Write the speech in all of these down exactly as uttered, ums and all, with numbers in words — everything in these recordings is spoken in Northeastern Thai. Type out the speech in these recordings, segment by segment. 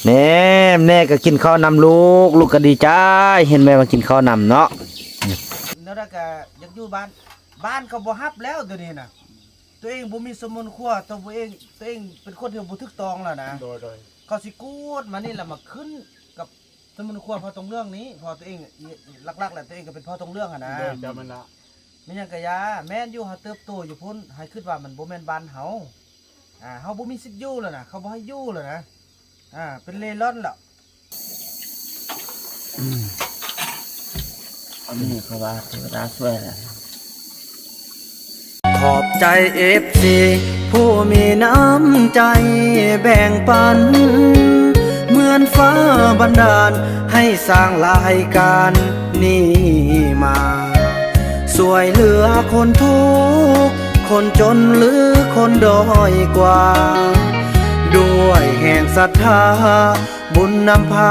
แหน่ แม่ก็กินข้าวนำลูก ลูกก็ดีใจ เห็นแม่มากินข้าวนำเนาะ แล้วก็อยากอยู่บ้าน บ้านก็บ่ฮับแล้วเดี๋ยวนี้นะ ตัวเองบ่มีสมุนครัว ตัวเอง ตัวเองเป็นคนที่บ่ถูกต้องแล้วนะ โดย โดย เขาสิกูดมานี่แหละมาขึ้นกับสมุนครัวพอตรงเรื่องนี้ พอตัวเองหลักๆ แล้วตัวเองก็เป็นพ่อตรงเรื่องอะนะ โดย จำมันละ แม่นหยังกะยา แม่นอยู่ เฮาเติบโตอยู่พุ้น ให้คิดว่ามันบ่แม่นบ้านเฮา อ่า เฮาบ่มีสิทธิ์อยู่แล้วนะ เขาบ่ให้อยู่แล้วนะ อ่า เป็นเร่ร่อนแล้ว อันนี้เขาว่าเทวดาช่วยแหละ ขอบใจเอฟซีผู้มีน้ำใจแบ่งปัน เหมือนฟ้าบันดาลให้สร้างรายการนี้มา ช่วยเหลือคนทุกข์ คนจนหรือคนด้อยกว่า ด้วยแห่งศรัทธา บุญนำพา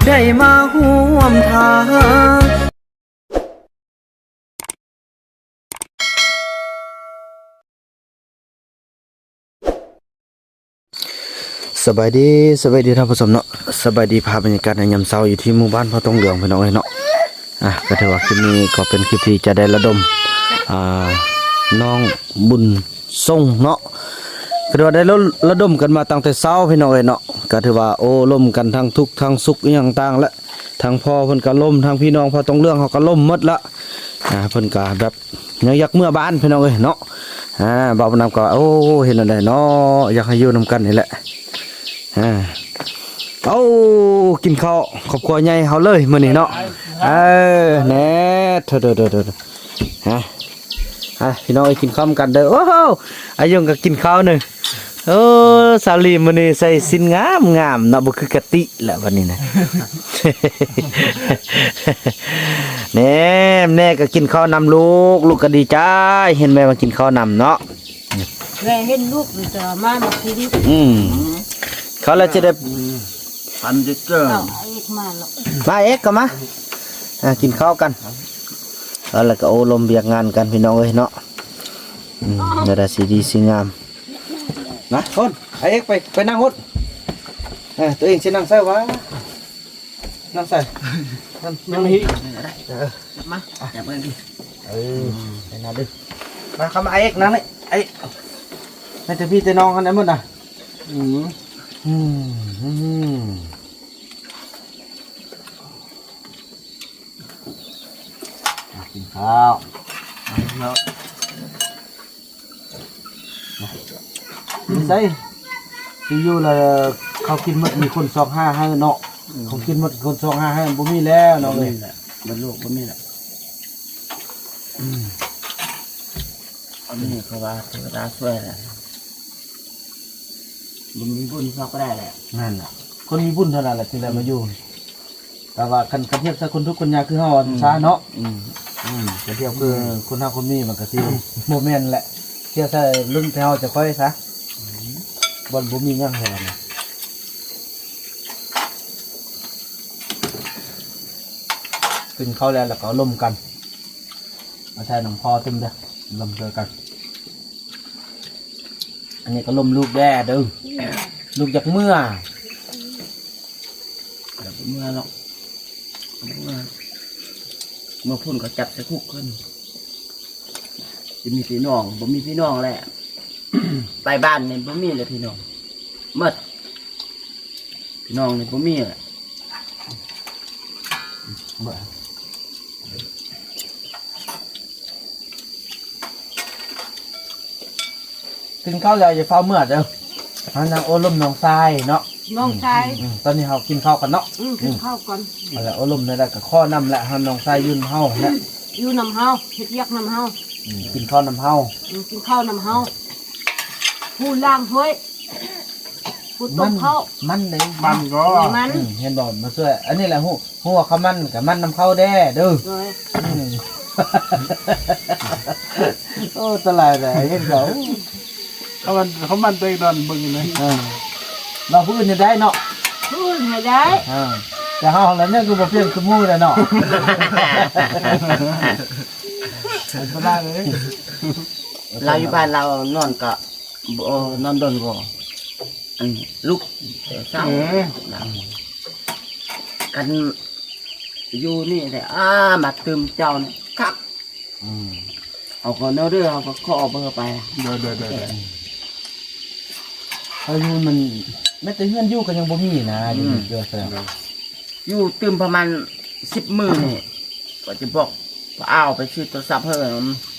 ได้มาร่วมทาง สบายดี สบายดีท่านผู้ชมเนาะ สบายดี ภาพบรรยากาศในยามเช้าอยู่ที่หมู่บ้านพ่อตองเหลืองพี่น้องเอ้ยเนาะ อ่ะ ก็ถือว่าคลิปนี้ก็เป็นคลิปที่จะได้ระดม อ่า น้องบุญส่งเนาะ ก็ถือว่าได้ระ ระดมกันมาตั้งแต่เช้าพี่น้องเอ้ยเนาะ ก็ถือว่าโอ้ลมกันทั้งทุกข์ทั้งสุขอหย่างต่างและทั้งพ่อเพิ่นก็ลม ทั้งพี่น้องพ่อตองเหลืองเขาก็ลมหมดละ อ่า เพิ่นก็แบบ ยังอยากเมือบ้านพี่น้องเอ้ยเนาะ อ่า บ่าวบุญนำก็ โอ้ เห็นแล้วแหละเนาะ อยากให้อยู่นำกันนี่แหละ อ่า โอ้ กินข้าวครอบครัวใหญ่เฮาเลยมื้อนี้เนาะ เออ แหน่ โถ โถ โถ โถ ฮะ อ่ะ พี่น้องเอ้ย กินข้าวนำกันเด้อ โอ้โห อายุงก็กินข้าวหนึ่ง โอ้ สาวลีมื้อนี้ใส่สิ้นงามงามเนาะ บ่คือกะติละบัดนี้นะ แหน่ แม่ก็กินข้าวนำลูก ลูกก็ดีใจ เห็นแม่มากินข้าวนำเนาะ แม่เห็นลูกอยู่แต่มามากิน อืม เขาแล้วจะได้ อืม พันลิตร เอาอีกมาหรอก มาเอกก็มา อ่า กินข้าวกัน แล้วก็โอ้ลมเวียกงานกันพี่น้องเอ้ยเนาะ อืม เวลาสีดีสีงาม นะ คน ไอ้เอกไป ไปนั่งคน เออ ตัวเองสินั่งใส่วะ นั่งใส่ นั่ง นั่งนี่ เออ มา จับกันดิ เออ ไปนั่งดิ มา เข้ามา ไอ้เอกนั่งนี่ ไอ้ ให้แต่พี่แต่น้องกันได้หมดนะ อืม อืม อืม อ่ะ กินข้าว มาแล้ว ใส่ ที่อยู่แล้วเขากินหมด มีคนซอกหาให้เนาะ อืม เขากินหมด คนซอกหาให้ บ่มีแล้วน้องเอ้ย บ่มีแหละ บ่ลูก บ่มีแหละ อืม อันนี้เขาว่าเทวดาช่วยแหละ บ่มีบุญเขาก็ได้แหละ นั่นน่ะ คนมีบุญเท่านั้นแหละที่ได้มาอยู่ แต่ว่าคัน คันเทียบใส่คนทุกข์คนยากคือเฮาอะ อืม ซะเนาะ อืม อืม คันเทียบคือคนเฮาคนมีมันก็สิบ่แม่นแหละ เทียบใส่รุ่นแต่เฮาจะค่อยซะ อืม บ่ บ่มีหยังเท่านั้นน่ะ กินข้าวแล้ว แล้วก็ลมกัน มาใส่น้ำพอตึมเด้อ ลมเจอกัน อันนี้ก็ลมลูกแด้เด้อ ลูกอยากเมือ อยากเมือหรอก เมือ เมือพุ้นก็จับใส่คุกขึ้น สิมีพี่น้อง บ่มีพี่น้องแหละ ไปบ้านนี่บ่มีเลยพี่น้อง หมด พี่น้องนี่บ่มีแหละ บ่ กินข้าวแล้วอย่าฟ้าวเมือเด้อ เฮานั่งโอ้ลมน้องชายเนาะ น้องชาย อืม ตอนนี้เฮากินข้าวกันเนาะ อืม กินข้าวก่อน เอาละโอ้ลมนั่นแหละก็ข้อนำแหละ เฮาน้องชายอยู่นำเฮาแหละ อยู่นำเฮา เฮ็ดเวียกนำเฮา อืม กินข้าวนำเฮา อืม กินข้าวนำเฮา ผู้ล้างถ้วย ผู้ต้มข้าว มันเด้ มันก็ มัน อืม เห็นบ่ มาช่วย อันนี้แหละฮู้ ฮู้ว่าเขามันก็มันนำเขาแด้เด้อ โดย อืม โอ้ ตะลายแหละ เห็นเขา เขามัน เขามันตัวเองนอนเบิ่งอยู่นะ เออ เราผู้อื่นจะได้เนาะ ผู้อื่นให้ได้ เออ แต่เฮาแล้วเนี่ยคือบ่เพียงคือหมู่แล้วเนาะ อันตรายเลย เราอยู่บ้านเรานอนก็บ่ นอนดนบ่ อันลุกแต่เช้า อืม กันอยู่นี่แหละ อ้า มาตื่มเจ้านี่คัก อืม เอาก่อนเด้อ เอาก็ขอเบอร์ไป เด้อ เด้อ เด้อ เด้อ อายุมัน แม้แต่เฮือนอยู่ก็ยังบ่มีนะ อยู่ อืม เด้อ แสดง อยู่ตื่มประมาณสิบมื้อนี่ ก็จะบอกว่าเอาไปซื้อโทรศัพท์ให้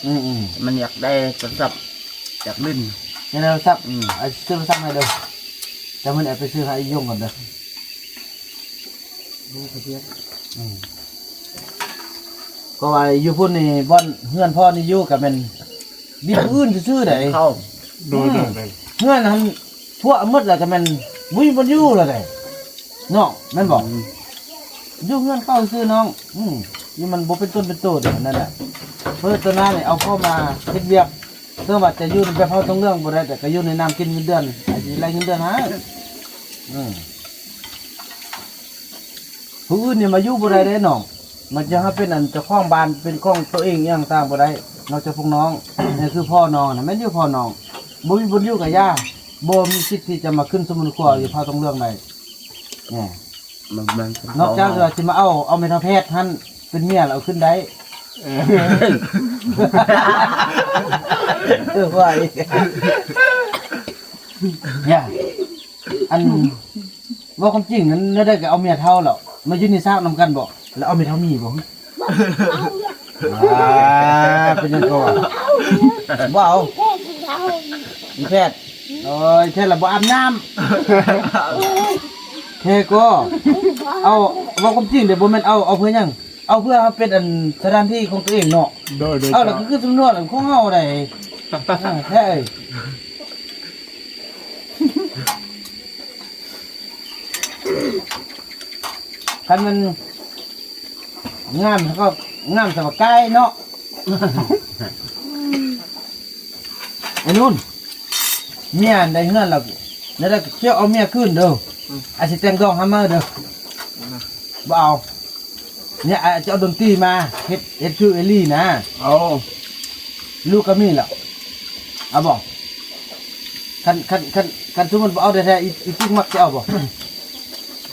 อืม อืม มันอยากได้โทรศัพท์ อยากเล่น ในโทรศัพท์ อืม ไอ้ซื้อโทรศัพท์ให้เด้อ แต่มันเอาไปซื้อให้ยงก่อนเด้อ อืม ก็ว่าอยู่พุ้นนี่ บ่อนเฮือนพ่อนี่อยู่ก็แม่นดินผู้อื่นซื่อๆ ใด เข้า โดย อืม โดย โดย เฮือนหั้นทั่วหมดแล้วก็แม่นบ่มีบ่อนอยู่แล้วใด เนาะ แม่นบ่ อืม อยู่เฮือนเก่าซื่อน้อง อืม นี่มันบ่เป็นต้นเป็นโตเด้อ นั่นแหละ เพิ่นตัวนั้นนี่เอาเข้ามาเฮ็ดเวียก เรื่องว่าจะอยู่แบบเฮาต้องเรื่องบ่ได้ แต่ก็อยู่ในนามกินเงินเดือน อาจสิไล่เงินเดือนให้ อืม ผู้อื่นนี่มาอยู่บ่ได้เด้น้อง มันจะให้เป็นอันเจ้าของบ้าน เป็นของตัวเองอิหยังต่างบ่ได้ นอกจากพวกน้อง นี่คือพ่อน้องนะ แม่นอยู่พ่อน้อง บ่มีบ่อนอยู่ก็อย่า บ่มีสิทธิ์ที่จะมาขึ้นสมุนครัวอยู่เผาต้องเรื่องใด เนี่ย มัน มัน นอกจากว่าสิมาเอา เอาแม่เฒ่าแพทย์หั่นเป็นเมียแล้วเอาขึ้นได้ เออ เออ ว่าอีก เนี่ย อัน เว้าความจริงนั้น แนวใดก็เอาเมียเฒ่าแล้ว มาอยู่ในซากนำกันบ่ แล้วเอาเมียเฒ่ามีบ่ อ่า เป็นหยังก็ว่า บ่เอา อีแพทย์ โอ้ย แท้ละบ่อาบน้ำ แท้ก็ เอา เว้าความจริงเด้อ บ่แม่นเอา เอาเพื่อหยัง เอาเพื่อเป็นอันสถานที่ของตัวเองเนาะ โดย โดย เอา แล้วก็คือสำนวนของเฮาได้ อ่า แท้เอ้ย คันมันงามก็งามสำหรับกายเนาะ ไอ้นุ่น เมียได้เฮือนแล้ว แล้วได้เที่ยวเอาเมียคืนเด้อ อืม อาจสิแต่งดองหามาเด้อ อืม บ่เอา เนี่ย อาจจะเอาดนตรีมาเฮ็ด เฮ็ดคือเอลี่นะ เอา ลูกก็มีแล้ว เอาบ่ คัน คัน คัน คันสมมุติบ่เอาแท้ๆ อี อีติ๊กมักสิเอาบ่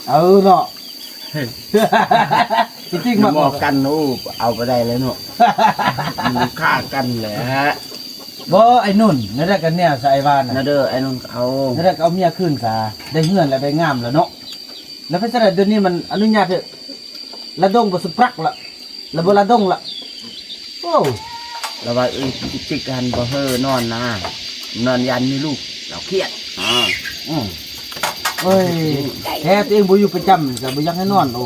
เออเนาะ อีติ๊กมัก บ่ กัน โอ้ เอาไปได้เลยเนาะ มันฆ่ากันแหละ บ่ ไอ้นุ่น นั่นแหละก็เนี่ย สายวานน่ะ นั่นเด้อ ไอ้นุ่นก็เอา นั่นแหละก็เอาเมียคืนซะ ได้เฮือนแล้ว ได้งามแล้วเนาะ แล้วเป็นจั่งใด๋เดี๋ยวนี้มันอนุญาตเถอะ ละดงบ่สุปรักละ ละบ่ละดงละ โอ้ ละว่า เอ้ย อีจิกหั้นบ่เฮอนอนนะ นอนย่านมีลูก เราเครียด อ่า อืม เอ้ย แท้ตัวเองบ่อยู่ประจำ ก็บ่อยากให้นอน โอ้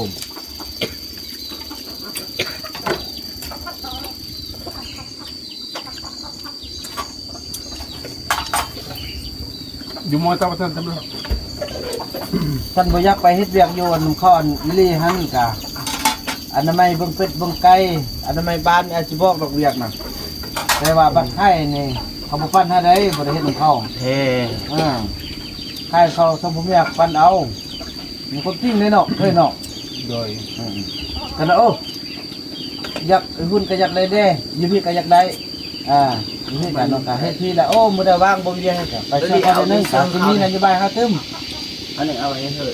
อยู่มอเตอร์ไซค์ท่านตำรวจ ท่านบ่อยากไปเฮ็ดเวียกอยู่อันเขาอันอีหลีหั่นกะ อนามัยเบิ่งเป็ดเบิ่งไก่ อนามัยบ้านอาจสิบอกดอกเวียกน่ะ แต่ว่าบัดไข้นี่ เขาบ่ปั้นให้ได้ บ่ได้เฮ็ดนำเขา เฮ้ อ่า ไข้เขาสมบ่อยากปั้นเอา มีคนปิ้งเลยเนาะ เฮ้ยเนาะ โดย อืม กันนะ โอ้ อยาก ไอ้หุ่นก็อยากได้เด้ อยู่พี้ก็อยากได้ อ่า อยู่พี้กันเนาะ ก็เฮ็ดพี้ละ โอ้ มื้อใดว่างบ่มีเวียกก็ไปช่วยเขาได้หนึ่ง ก็สิมีนโยบายหาตึม อันนี้เอาไว้เถอะ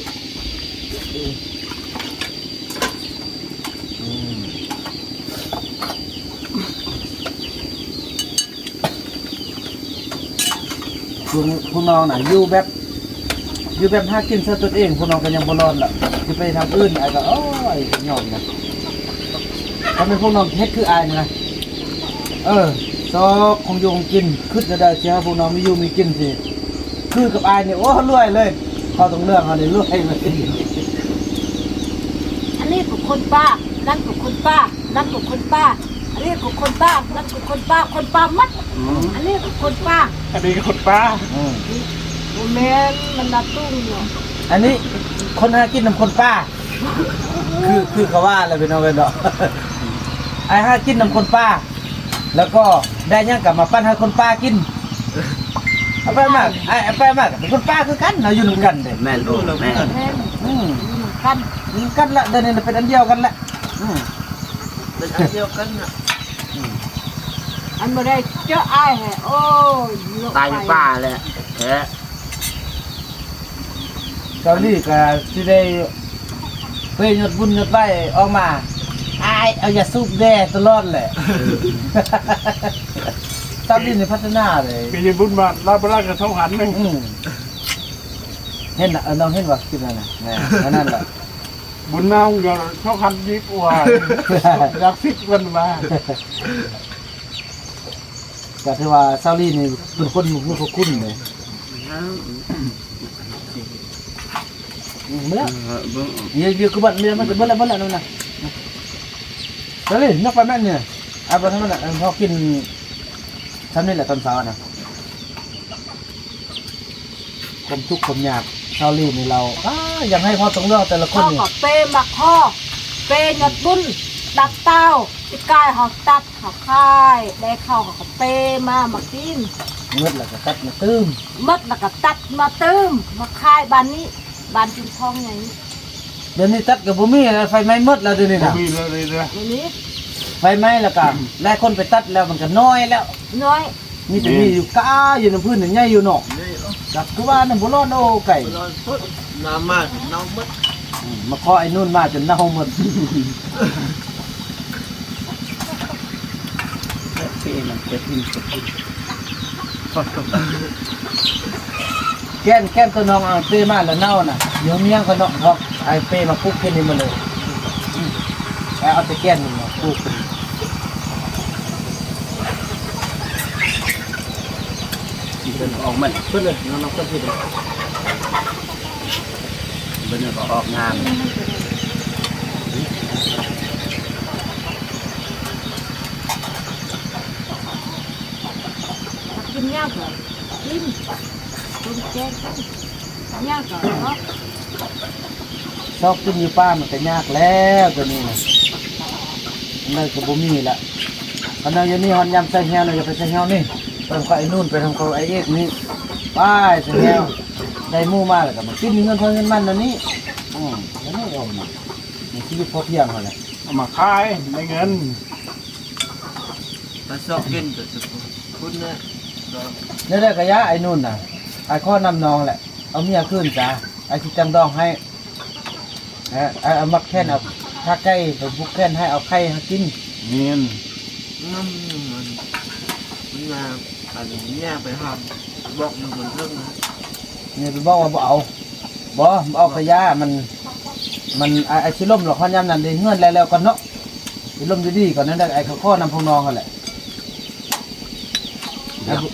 อืม พวก พวกน้องน่ะ อยู่แบบ อยู่แบบหากินซะตนเอง พวกน้องก็ยังบ่รอดละ สิไปทางอื่น อ้ายก็ โอ้ย ยอมนะ ถ้าเป็นพวกน้องเฮ็ดคืออ้ายนี่นะ เออ ซอกของอยู่ของกิน คิดจะได้สิให้พวกน้องมีอยู่มีกินสิ คือกับอ้ายนี่ โอ้ รวยเลย พอต้องเรื่องเอานี่ รวยเลย อันนี้ก็คนป้า นั่นก็คนป้า นั่นก็คนป้า อันนี้ก็คนป้า นั่นก็คนป้า คนป้าหมด อืม อันนี้ก็คนป้า อันนี้ก็คนป้า อืม บ่แม่น มันละตุ้งเนาะ อันนี้คนหากินนำคนป้า คือ คือเขาว่าอะไรพี่น้องเอ้ยเนาะ อ้ายหากินนำคนป้า แล้วก็ได้หยังก็มาปั้นให้คนป้ากิน เอาไปมาก อ้ายเอาไปมาก เป็นคนป้าคือกัน เราอยู่นำกันเด้ แม่น แม่น แม่น อืม อยู่นำกัน อยู่นำกันละ เดี๋ยวนี้เป็นอันเดียวกันละ อืม เป็นอันเดียวกันน่ะ อืม อันบ่ได้เจออ้ายแฮะ โอ้ย ตายอยู่ป่าแหละ แท้ เกาหลีก็สิได้ไปยอดบุญยอดไหว้ออกมา อ้ายเอายาสูบแด่ตลอดแหละ เกาหลีนี่พัฒนาเลย ปีนี้บุญบาทลาบลากระทงหันหนึ่ง อืม เห็นน่ะ เออ น้องเห็นว่าคลิปนั้นน่ะ แม่น อันนั้นแหละ บุญน้ำก็ทองคำยิบอวด อยากสิบกันมา ก็ถือว่าเกาหลีนี่เป็นคนมีพระคุณเลย เมื่อ เออเบิ่ง เยอะๆ คือบัดเมื่อมันจะเบิ่งแล้ว เบิ่งแล้วนั่นน่ะ เฮ้ย นกไปแม่นเนี่ย เอาไปทำมันน่ะ เอาพอกิน ทำนี่แหละตอนเช้านะ ความทุกข์ความยาก เกาหลีนี่เรา อ้า อยากให้พอตรงเรื่องแต่ละคน ข้อ นี่ กับเปหมักข้อ เปหยอดบุญ ตัดเต้า ปีกายเขาตัดเขาขาย ได้เข้าเขาก็เปมามากิน หมดแล้วก็ตัดมาตื้ม หมดแล้วก็ตัดมาตื้ม มาขายบ้านนี้ บ้านกินทองไง เดี๋ยวนี้ตัดก็บ่มีแล้ว ไฟไหม้หมดแล้วเดี๋ยวนี้ บ่ นะ มีเลยเลยเด้อ ไม่มี ไฟไหม้แล้วก็ หลายคนไปตัดแล้วมันก็น้อยแล้ว น้อย มีแต่ นี่ มีอยู่ก้าอยู่ในพื้นนี่ใหญ่อยู่เนาะ นี่ จับคือว่านั่นบ่รอดโอ้ไก่ บ่รอดพุด น้ำมาเน่าหมด อืม มาขอไอ้นู่นมาจนเน่าหมด เปมันจะกินจะกิน แก้น แก้นตัวน้องเอาเปมาแล้วเน่าน่ะ เดี๋ยวเมียงเขาเนาะ เอาไอ้เปมาปลูกแค่นี้มาเลย อืม เอาแต่แก้นนี่มาปลูก เพิ่นออกมา เพิ่นเลย น้องๆ เพิ่นสิ เพิ่นก็ออกงาม กินยากเหรอ กิน ต้มแกง ยากเหรอเนาะ ซอกกินอยู่ป่ามันก็ยากแล้วตัวนี้นะ อันนั้นก็บ่มีละ อันนั้นอยู่นี่ฮอนยามใส่แฮวนะ อย่าไปใส่แฮวนี่ ไปทางเขาไอ้นู่น ไปทางเขาไอ้เอกนี่ ไปใส่แฮว ได้หมูมาแล้วก็มากินเงินเพิ่นเงินมันนั่นนี่ อืม อันนี้เอามา ในชีวิตพอเพียงเขาแหละ เอามาขายได้เงิน มาซอกกินก็จะพุดเนี่ย ซอก เนี่ยได้กะยาไอ้นู่นน่ะ ไอ้ข้อนำน้องแหละ เอาเมียคืนจ้า ไอ้ที่จังดองให้ เอ่อ เอา เอามักแค่น เอาขาไก่ไปบุกแค่นให้ เอาไข่ให้กิน เมียน อืม มัน มันมา อันเนี้ยไปห้าม บอกอยู่บนเทิงนะ เนี่ยไปบอกว่าบ่เอา บ่ บ่เอากะยา มัน มัน ไอ้ ไอ้สิล้มหรอก ข้อนยามนั้นได้เฮือนแล้ว แล้วก่อนเนาะ สิล้มดีๆ ก่อนนั่นแหละ ไอ้เขาข้อนำพวกน้องนั่นแหละ ไอ้บ่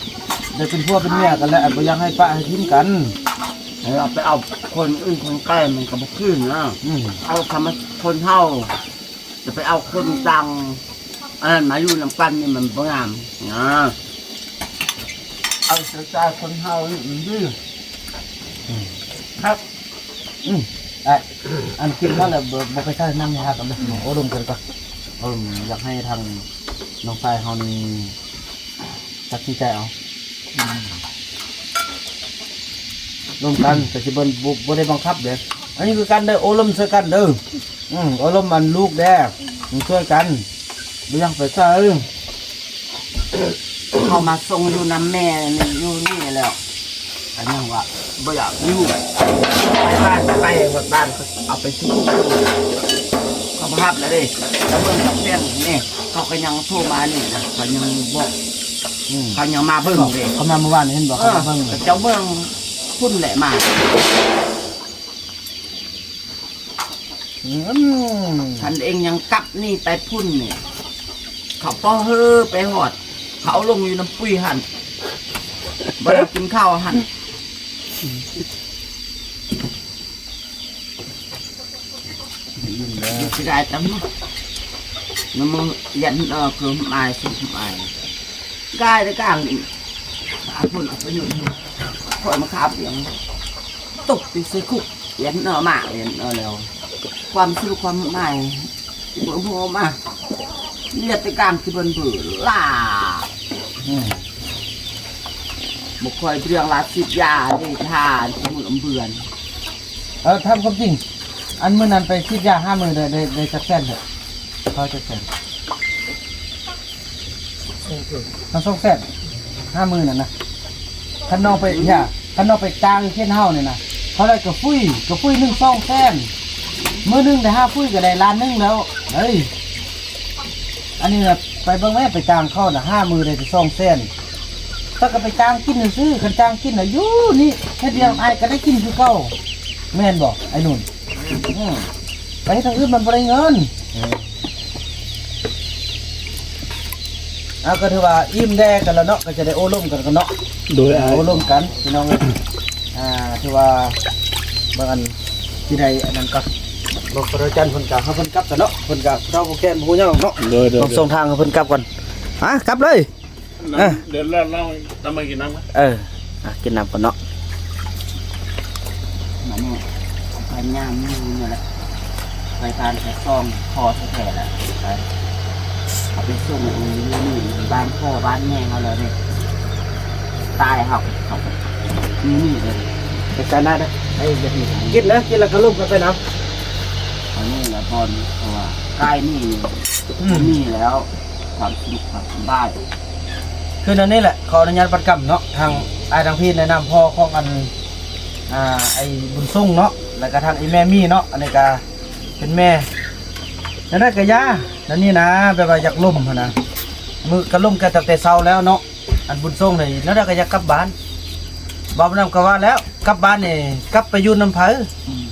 ได้เป็นผัวเป็นเมียกันแล้ว ไอ้บ่อยากให้ปะให้ทิ้งกัน เออ เอาไปเอาคนอื่นคนไกลมันก็บ่คือนะ อืม เอาธรรม คนเฮา จะไปเอาคนต่าง อันนั้นมาอยู่นำกันนี่มันบ่งามนะ เอาสไตล์คนเฮานี่มันดี อืม ครับ อืม ไอ้ อันกินมาแล้วบ่ บ่ไปใส่น้ำนี่ฮะ กับโอ้ลมกันก่อน โอ้ลม อยากให้ทางน้องชายเฮานี่ตัดสินใจเอา อืม ร่วมกัน แต่สิบ่ บ่ บ่ได้บังคับเด้อ อันนี้คือกันเด้อ โอ้ลมช่วยกันเด้อ อืม โอ้ลมอันลูกเด้อ มันช่วยกัน บ่อยากไปใส่ เขามาส่งอยู่นำแม่นี่ อยู่นี่แล้ว อันนี้ว่าบ่อยากอยู่ ไปบ้าน ไปบ้าน เอาไปสู่ เขาบ่ฮับแล้วเด้ แล้วเมืองกับเพื่อนนี่ เขาก็ยังโทรมานี่นะ เขายังบอก อืม เขายังมาเบิ่งเด้ เขามาเมื่อวานเห็นบอก เออ เขามาเบิ่ง เจ้าเมืองพุ่นแหละมา อืม ท่านเองยังกลับนี่ไปพุ่นนี่ เขาป้อเฮอไปฮอด เขาเอาลงอยู่น้ำปุ้ยหั่น บ่ได้กินข้าวหั่น ได้ยินแล้ว สิได้ตำ น้ำมันยัน เออ คือไม้สุดไม้ กายได้กลางนี่ อาบุญเอาไปอยู่ คอยมาขับเลี้ยง ตกไปใส่คุก เวียนเนอมา เวียนเนอแล้ว ความสุขความหมาย เบิ่งหัวมา เลือดแต่กลางที่เบิ่นเบิ่นล่า อืม บ่ค่อยเรื่องลาสิบยาได้ทานสมุนอมเบือน เออ ทำความจริง อันมื้อนั้นไปสิบยาห้ามื้อได้ ได้ ได้จักแสนเถอะ พอจักแสน มันสองแสนห้าหมื่นน่ะนะ คันน้องไป อย่า คันน้องไปจ้างเช่นเฮาเนี่ยนะ เท่าไรกะฟุ้ย กะฟุ้ยหนึ่งสองแสน มื้อหนึ่งได้ห้าฟุ้ยกะได้ล้านหนึ่งแล้ว เฮ้ย อันนี้น่ะ ไปเบิ่งแม่ ไปจ้างเขาน่ะ ห้ามื้อได้แต่สองแสน ถ้ากะไปจ้างกินซื่อๆ คันจ้างกินน่ะ อยู่นี่เฮ็ดเวียกอ้ายกะได้กินคือเก่า แม่นบ่ ไอ้หนุ่ม อืม ไปเฮ็ดทางอื่นมันบ่ได้เงิน อืม อ่ะ ก็ถือว่าอิ่มแดงกันแล้วเนาะ ก็จะได้โอ้ลมกันกันเนาะ โดยอ้าย โอ้ลมกันพี่น้องเอ้ย อ่า ถือว่าบางอันที่ใดอันนั้นก็บอกพระอาจารย์เพิ่นกะให้เพิ่นกลับกันเนาะ เพิ่นกะเฒ่าผู้แก่ผู้เฒ่าเนาะ โดย โดย ต้องส่งทางให้เพิ่นกลับก่อน อ่ะ กลับเลย เออ เดี๋ยวเราเล่าให้ ทำไมกินน้ำไหม เออ อ่ะ กินน้ำก่อนเนาะ มาเนี่ย พยายามนี่นี่แหละ ไปทานแค่ซองพอแท้ๆแหละ ไป เอาไปส่งอยู่นี่ บ้านพ่อบ้านแม่เขาแล้วเนี่ย ตายเขา เขา นี่นี่เลย ไปกันนะเด้อ ไอ้เดี๋ยวนี้ กินนะ กินแล้วก็ลมกันไปนะ อันนี้แหละบอล เพราะว่าใกล้นี่ อืม มีแล้ว ความสนุกความสบาย คืออันนี้แหละ ขออนุญาตปัดกำเนาะ ทางอ้ายทางพี่แนะนำพ่อของอัน อ่า ไอ้บุญส่งเนาะ แล้วก็ทางไอ้แม่มี่เนาะ อันนี้ก็เป็นแม่ แล้วได้กะยา แล้วนี่นะ แบบว่าอยากลมหั้นนะ มื้อก็ลมกันตั้งแต่เช้าแล้วเนาะ อันบุญส่งนี่ แล้วได้กะอยากกลับบ้าน บ่าวนำก็ว่าแล้ว กลับบ้านนี่ กลับไปอยู่นำไผ อืม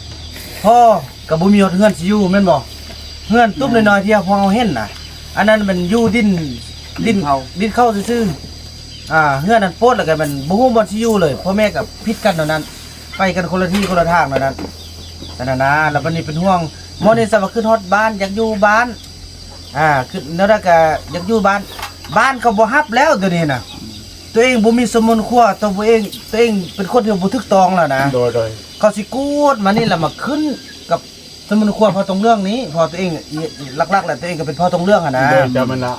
พ่อก็บ่มีฮอดเฮือนสิอยู่แม่นบ่ เฮือนตุ๊บน้อยๆที่พวกเฮาเห็นน่ะ อันนั้นมันอยู่ดิน ดิน ดินเข้า ดินเข้าซื่อๆ อ่า เฮือนนั้นโปดแล้วก็มันบ่ฮู้บ่อนสิอยู่เลย พ่อแม่ก็ผิดกันเท่านั้น ไปกันคนละที่คนละทางเท่านั้น อันนั้นนะ แล้วบัดนี้เป็นห่วง หมอนี่สะว่าขึ้นฮอดบ้าน อยากอยู่บ้าน อ่า คือแนวใดก็อยากอยู่บ้าน บ้านก็บ่ฮับแล้วเดี๋ยวนี้น่ะ ตัวเองบ่มีสมุนครัว ตัวเอง ตัวเองเป็นคนที่บ่ถูกต้องแล้วนะ โดย โดย เขาสิกวดมานี่แหละมาขึ้นกับสมุนครัวพ่อตรงเรื่องนี้ เพราะตัวเองหลักๆแหละ ตัวเองก็เป็นพ่อตรงเรื่องหั้นนะ โดย จำมันละ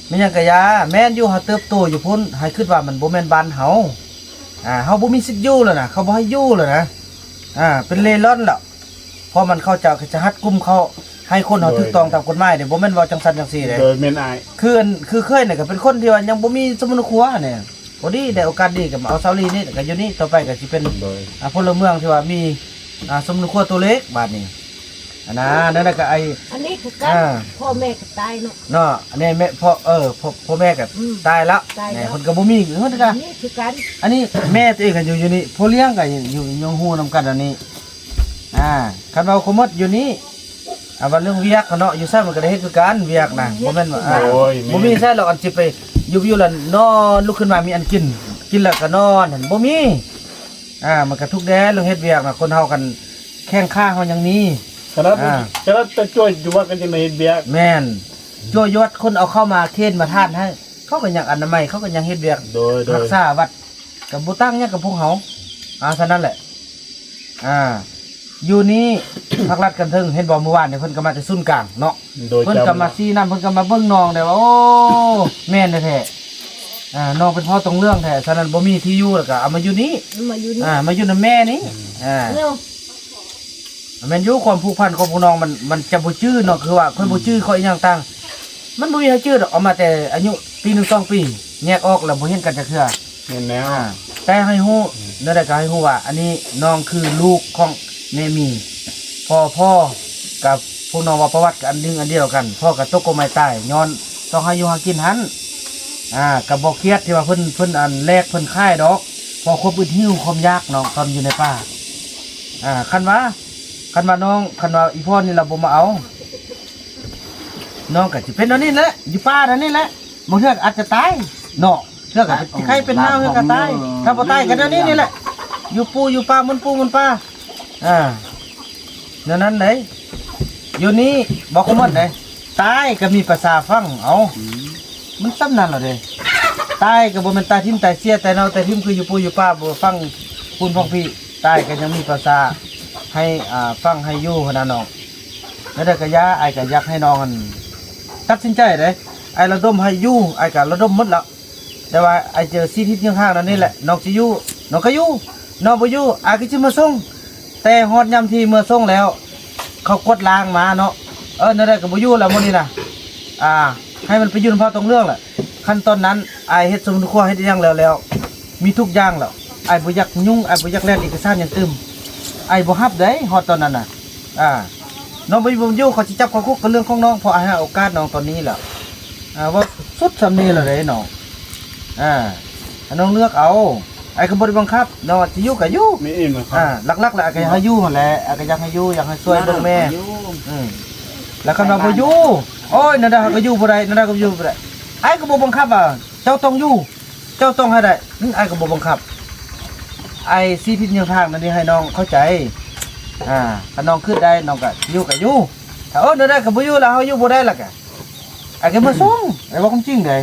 แม่นหยังกะยา แม่นอยู่ เฮาเติบโตอยู่พุ้น ให้คิดว่ามันบ่แม่นบ้านเฮา อ่า เฮาบ่มีสิทธิ์อยู่แล้วนะ เขาบ่ให้อยู่แล้วนะ อ่า เป็นเร่ร่อนแล้ว เพราะมันเขาจะ จะฮัดกุมเขา ให้คนเฮา โดย ถูกต้องตามกฎหมายเด้ บ่แม่นว่าจังซั่นจังซี่เด้ โดย แม่นอ้าย คืออัน คือเคยนี่ก็เป็นคนที่ว่ายังบ่มีสมุนครัวนี่ พอดีได้โอกาสดีก็มาเอาเสาหลีนี่ ก็อยู่นี่ ต่อไปก็สิเป็น โดย อ่า พลเมืองที่ว่ามี อ่า สมุนครัวตัวเล็กบาดนี้ อันนั้น นั่นน่ะก็ไอ้ อันนี้คือกัน อ่า พ่อแม่ก็ตายเนาะ เนาะ อันนี้แม่ พ่อ เออ พ่อ พ่อแม่ก็ อืม ตายแล้ว ตายแล้ว เนี่ย เพิ่นก็บ่มี เพิ่นก็ นี่คือกัน อันนี้แม่ตัวเองก็อยู่ อยู่นี่ พ่อเลี้ยงก็อยู่ อยู่ อยู่ฮู้นำกันอันนี้ อ่า คันว่าขโมดอยู่นี่ อ่า ว่าเรื่องเวียกเนาะ อยู่ไสมันก็ได้เฮ็ดคือกัน เวียกนะ บ่แม่นว่า อ่า โอ้ย แม่น บ่มีไสหรอก อันสิไปอยู่ อยู่แล้วนอน ลุกขึ้นมามีอันกิน กินแล้วก็นอนหั่น บ่มี อ่า มันก็ทุกข์แด่ เรื่องเฮ็ดเวียกนะ คนเฮากัน แข้งขาเฮายังมี ขนาด อ่า ขนาดแต่จ้วยอยู่วัดก็ยังได้เฮ็ดเวียก แม่น จ้วยอยู่วัด คนเอาเข้ามาเคนมาทานให้ เขาก็ยังอนามัย เขาก็ยังเฮ็ดเวียก โดย โดย รักษาวัด ก็บ่ต่างหยังกับพวกเฮา อ่า ฉะนั้นแหละ อ่า อยู่นี่ ภาครัฐกันเทิง เห็นบ่ มื้อวานนี่เพิ่นก็มาแต่ศูนย์กลางเนาะ โดย เพิ่นก็มา จำ ชี้นำ เพิ่นก็มาเบิ่งน้องได้ว่า โอ้ แม่นแท้ๆ อ่า น้องเป็นพ่อตรงเรื่องแท้ ฉะนั้นบ่มีที่อยู่แล้วก็เอามาอยู่นี่ มาอยู่นี่ อ่า มาอยู่นำแม่นี่ อืม อ่า เนาะ แม่นอยู่ ความผูกพันของพวกน้องมัน มันจะบ่จื้อเนาะ คือว่าค่อยบ่จื้อ อืม ค่อยอิหยังต่าง มันบ่มีให้จื้อดอก เอามาแต่อายุปีหนึ่งสองปี แยกออกแล้วบ่เห็นกันจักเทื่อ แม่นแล้ว อ่า แต่ให้ฮู้ อืม แนวใดก็ให้ฮู้ว่า อันนี้น้องคือลูกของแม่หมี พ่อ พ่อกับพวกน้องว่าประวัติก็อันหนึ่งอันเดียวกัน พ่อก็ตกกกไม้ตาย ย้อนต้องหาอยู่หากินหั้น อ่า ก็บ่เครียดที่ว่าเพิ่น เพิ่นอันแลกเพิ่นขายดอก เพราะความอึดหิวความอยากน้องตอนอยู่ในป่า อ่า คันว่า คันว่าน้อง คันว่าอีพ่อนี่ล่ะบ่มาเอา น้องก็สิเป็นแนวนี้แหละ อยู่ป่าแนวนี้แหละ บางเทื่อก็อาจจะตายเนาะ เทื่อก็เป็นไข้เป็นหนาว เทื่อก็ตาย ถ้าบ่ตายก็แนวนี้นี่แหละ อยู่ปูอยู่ป่า มันปูมันป่า อ่า แนวนั้นเด้ อยู่นี่ บอกเขาหมดเด้ ตายก็มีภาษาฟัง เอ้า อืม มันส่ำนั้นล่ะเด้ ตายก็บ่แม่นตายทิ่มตายเสีย ตายเน่าตายทิ่ม คืออยู่ปูอยู่ป่า บ่ฟังคุณฟังพี่ ตายก็ยังมีภาษาให้ อ่า ฟังให้อยู่หั้นนะน้อง แล้วแต่ก็อย่า อ้ายก็อยากให้น้องอัน ตัดสินใจเด้ อ้ายระดมให้อยู่ อ้ายก็ระดมหมดแล้ว แต่ว่าอ้ายเจอสี่ทิศเยื้องห่างนั่นนี่แหละ น้องสิอยู่ น้องก็อยู่ น้องบ่อยู่ อ้ายก็สิมาส่ง แต่ฮอดยามที่เมือส่งแล้ว เขากวดล้างมาเนาะ เออ แนวใดก็บ่อยู่แล้วมื้อนี้นะ อ่า ให้มันไปอยู่นำพ่อตรงเรื่องแหละ คันตอนนั้นอ้ายเฮ็ดสมุนครัวเฮ็ดอิหยังแล้วแล้ว มีทุกอย่างแล้ว อ้ายบ่อยากยุ่ง อ้ายบ่อยากแล่นเอกสารหยังตื่ม อ้ายบ่ฮับเด้ ฮอดตอนนั้นน่ะ อ่า น้องบ่อยู่ บ่อยู่ เขาสิจับเข้าคุก ก็เรื่องของน้อง เพราะอ้ายให้โอกาสน้องตอนนี้แล้ว อ่า ว่าสุดส่ำนี้แล้วเด้น้อง อ่า ให้น้องเลือกเอา อ้ายก็บ่ได้บังคับ น้องสิอยู่ก็อยู่ มีอิ่มนะครับ อ่า หลักๆ แล้วอ้ายก็อยากให้อยู่หั่นแหละ อ้ายก็อยากให้อยู่ อยากให้ช่วยเบิ่งแม่ อยู่ อืม แล้วคันว่าบ่อยู่ โอ้ย นั่นดาก็อยู่บ่ได้ นั่นดาก็อยู่บ่ได้ อ้ายก็บ่บังคับว่า เจ้าต้องอยู่ เจ้าต้องให้ได้ อืม อ้ายก็บ่บังคับ อ้ายชี้ทิศแนวทางนั่นนี่ให้น้องเข้าใจ อ่า คันน้องคิดได้ น้องก็อยู่ก็อยู่ ถ้า เออ นั่นดาก็บ่อยู่แล้ว เฮาอยู่บ่ได้แล้วก็ อ้ายก็มาส่ง อ้ายเว้าความจริงเด้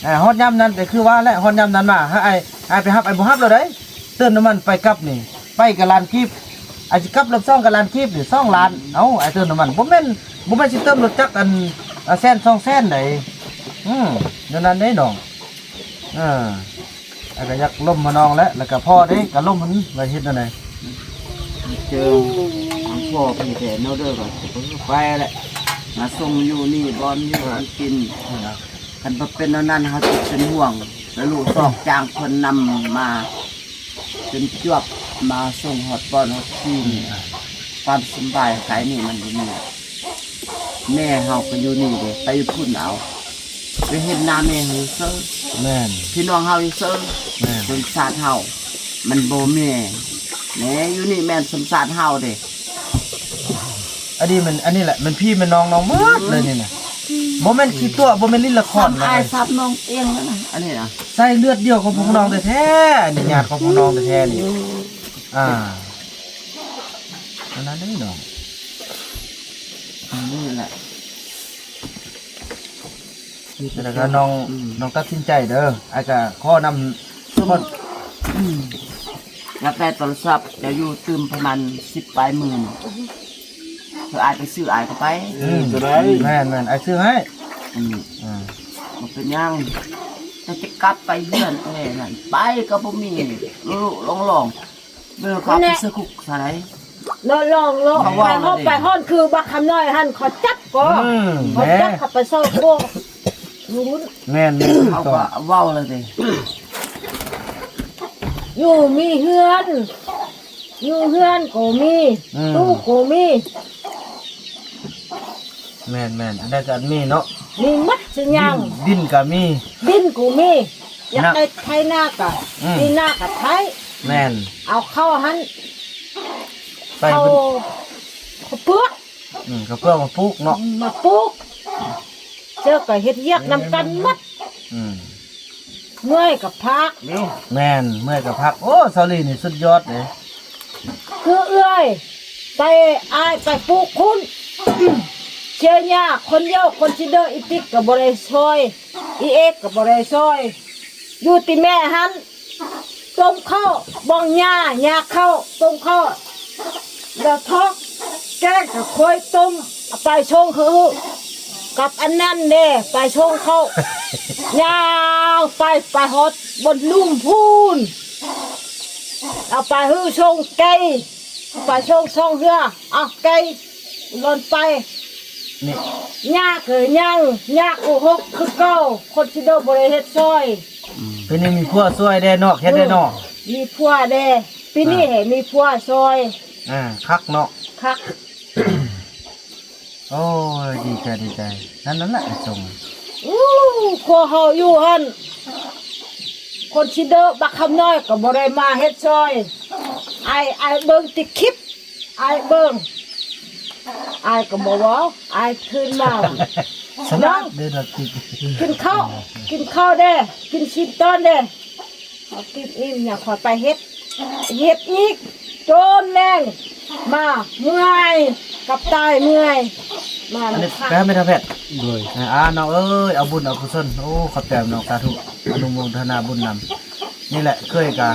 อ่า ฮอดยามนั้นก็คือว่าแหละ ฮอดยามนั้นมา ให้อ้าย อ้ายไปฮับ อ้ายบ่ฮับแล้วเด้ เติมน้ำมันไปกลับนี่ ไปก็ล้านกีบ อ้ายสิกลับรอบสองก็ล้านกีบนี่ สองล้าน เอ้า อ้ายเติมน้ำมัน บ่แม่น บ่แม่นสิเติมรถจักรอัน อ่า แสนสองแสนใด อืม เดี๋ยวนั้นเด้น้อง เออ อ้ายก็อยากล้มมาน้องแหละ แล้วก็พ่อเด้ ก็ล้มมัน ว่าเฮ็ดแนวใด เจอทางพ่อเพิ่นแท้เนาะเด้อ ก็ไปแหละ มาส่งอยู่นี่ บ่อนอยู่บ่อนกิน คันบ่เป็นแนวนั้น เฮาสิเป็นห่วง แล้วลูกซอกจ้างเพิ่นนำมา จนจวบมาส่งฮอดบ่อนฮอดที่นี่ ความสำบายกายนี่มันบ่มี แม่เฮาก็อยู่นี่เด้ ไปอยู่พุ้นเอา ไปเห็นหน้าแม่เฮาอยู่เซิง แม่น พี่น้องเฮาอยู่เซิง แม่น สงสารเฮา มันบ่แม่น แม่อยู่นี่แม่นสงสารเฮาเด้ อันนี้มัน อันนี้แหละ มันพี่มันน้อง น้องเบิดเลยนี่น่ะ บ่แม่นขี้ตั๋ว บ่แม่นเล่นละคร ซ้ำอ้าย นะ ซ้ำน้องเองแล้วนะ อันนี้นะ ไส้เลือดเดียวของพวกน้องแท้ๆ นี่ญาติของพวกน้องแท้ๆ นี่ อ่า อันนั้นนี่น้อง อันนี้แหละ แล้วก็น้อง อืม น้องตัดสินใจเด้อ อ้ายก็ขอนำ สมมุติ อืม อยากได้โทรศัพท์ จะอยู่ตื่มประมาณสิบปลายหมื่น เพื่ออ้ายไปซื้ออ้ายก็ไป อืม ก็ได้ แม่นๆ อ้ายซื้อให้ อืม อ่า บ่เป็นหยัง แต่จะกลับไปเฮือนแท้นั่น ไปก็บ่มี ลุๆ ล่องๆ เบิ่งเขาไปซื้อคุกใส่ ลองๆ ลอง เขา ไป ว่า ฮอด เลย ไปฮอดคือบักคำน้อยหั่น เขาจับก็ อืม เขาจับ แม่ เขาไปซอกโบก อยู่ แม่นๆ เขาก็เว้าเลยเด้ อยู่มีเฮือน อยู่เฮือนก็มี อืม ตู้ก็มี แม่นๆ อันใดก็อันมีเนาะ มีหมดซุอย่าง ดิน ดินก็มี ดินก็มี อยาก นะ ได้ไถนาก็ อืม มีนาก็ไถ แม่น เอาเข้าหั่น ไป เข้า เพิ่น เข้าเปลือก อืม เข้าเปลือกมาปลูกเนาะ อืม มาปลูก เจ้าก็เฮ็ดเวียกนำกันหมด อืม เมื่อยก็พัก แม่น เมื่อยก็พัก โอ้ สาลีนี่สุดยอดเลย คือเอื้อย ไปอ้ายไปปลูกพุ้น เชียร์หญ้าคนเดียว คนสิเดออีติ๊กก็บ่ได้ซอย อีเอกก็บ่ได้ซอย อยู่ติแม่หั่น ต้มข้าว บ่องหญ้า หญ้าข้าว ต้มข้าว แล้วทอด แกงก็ค่อยต้ม เอาไปส่งคือ กับอันนั้นเด้ ไปส่งข้าว ย่างไป ไปฮอดบนลุ่มพู้น เอาไปหื้อส่งไก่ ไปส่งซองเฮือ เอาไก่หล่นไป นี่ ยากเอ้ยยัง ยากอุหกคือเก่า คนสิเดอบ่ได้เฮ็ดซอย อืม ปีนี้มีผัวซอยแด่นอก เฮ็ดแด่นอก มีผัวแด่ ปีนี้ อ่า ให้มีผัวซอย อ่า คักเนาะ คัก โอ้ย ดีใจ ดีใจ นั่น นั่นแหละ ไอ้ทรง อู้ ครัวเฮาอยู่หั่น คนสิเดอบักคำน้อยก็บ่ได้มาเฮ็ดซอย อ้าย อ้ายเบิ่งติคลิป อ้ายเบิ่ง อ้ายก็บ่เว้า อ้ายคืนมา สมัครเด้อดอกจิก กินข้าว กินข้าวเด้ กินชิ้นตอนเด้ เอากินอิ่ม อย่าขอไปเฮ็ด เฮ็ดอีก โจนแรง มา เมื่อย กับตายเมื่อย มา อันนี้ ค่ะ แป๊บไม่เท่าแพทย์ โดย อ่า น้องเอ้ย เอาบุญเอากุศล โอ้ ขอบใจน้อง สาธุ อนุโมทนาบุญนำ นี่แหละ เคยกะ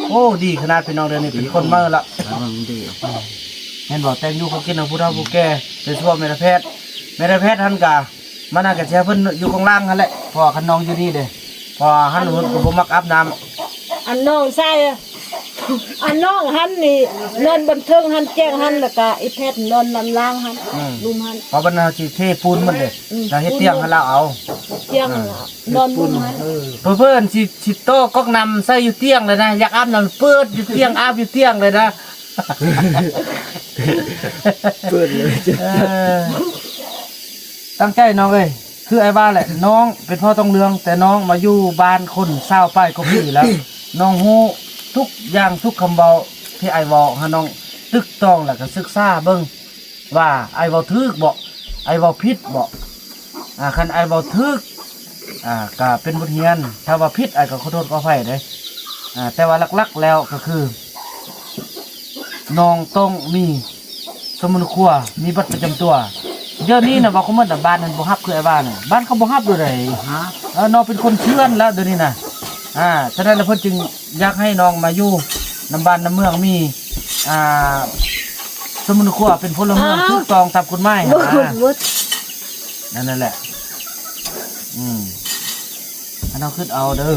โอ้ ดีขนาดพี่น้องเดี๋ยวนี้เป็นคนเมาละ อ่า มันดี เห็นบอกแต่งอยู่เขากินเอาผู้เฒ่าผู้แก่ โดยเฉพาะแม่นางแพทย์ แม่นางแพทย์หั่นกะ มานั่งกับเชียร์เพิ่นอยู่ข้างล่างหั่นแหละ เพราะว่าคันน้องอยู่นี่เด้ เพราะว่าหั่นเพิ่นก็บ่มักอาบน้ำ อันน้องชาย อันน้องหั่นนี่ นอนบนเทิงหั่นแจ้งหั่น แล้วก็อีแพทย์นอนนำล่างหั่น อืม ลุ่มหั่น เพราะว่าเพิ่นเอาสิเทปูนมันเด้ อืม แล้วเฮ็ดเตียงให้เราเอา เตียง อ่า นอนลุ่มหั่น เออ เพิ่น เพิ่นสิ สิโตะก๊อกน้ำใส่อยู่เตียงเลยนะ อยากอาบน้ำเปิดอยู่เตียง อาบอยู่เตียงเลยนะ เปิดเลย เออ ตั้งใจน้องเอ้ย คือไอ้ว่าแหละ น้องเป็นพ่อต้องเรือง แต่น้องมาอยู่บ้านคนซาวปลายกว่าปีแล้ว น้องฮู้ทุกอย่างทุกคำเว้าที่ไอ้เว้า ให้น้องตึกตองแล้วก็ศึกษาเบิ่ง ว่าไอ้เว้าถูกบ่ ไอ้เว้าผิดบ่ อ่า คันไอ้เว้าถูก อ่า ก็เป็นบทเรียน ถ้าว่าผิดไอ้ก็ขอโทษขออภัยเด้ อ่า แต่ว่าหลักๆแล้วก็คือ น้องต้องมีสมุดครัว มีบัตรประจำตัว เดี๋ยวนี้นะ ว่าเขาเหมือนบ้านนั้นบ่ฮับ คือไอ้บ้านน่ะ บ้านเขาบ่ฮับเลย ฮะ เออ น้องเป็นคนเถื่อนแล้วเดี๋ยวนี้นะ อ่า ฉะนั้นแล้วเพิ่นจึงอยากให้น้องมาอยู่นำบ้านนำเมือง มี อ่า สมุดครัว เป็นพลเมือง อ้าว ถูกต้องตามกฎหมาย บ่ นะ บ่ นั่น นั่นแหละ อืม อันนั้นคือเอาเด้อ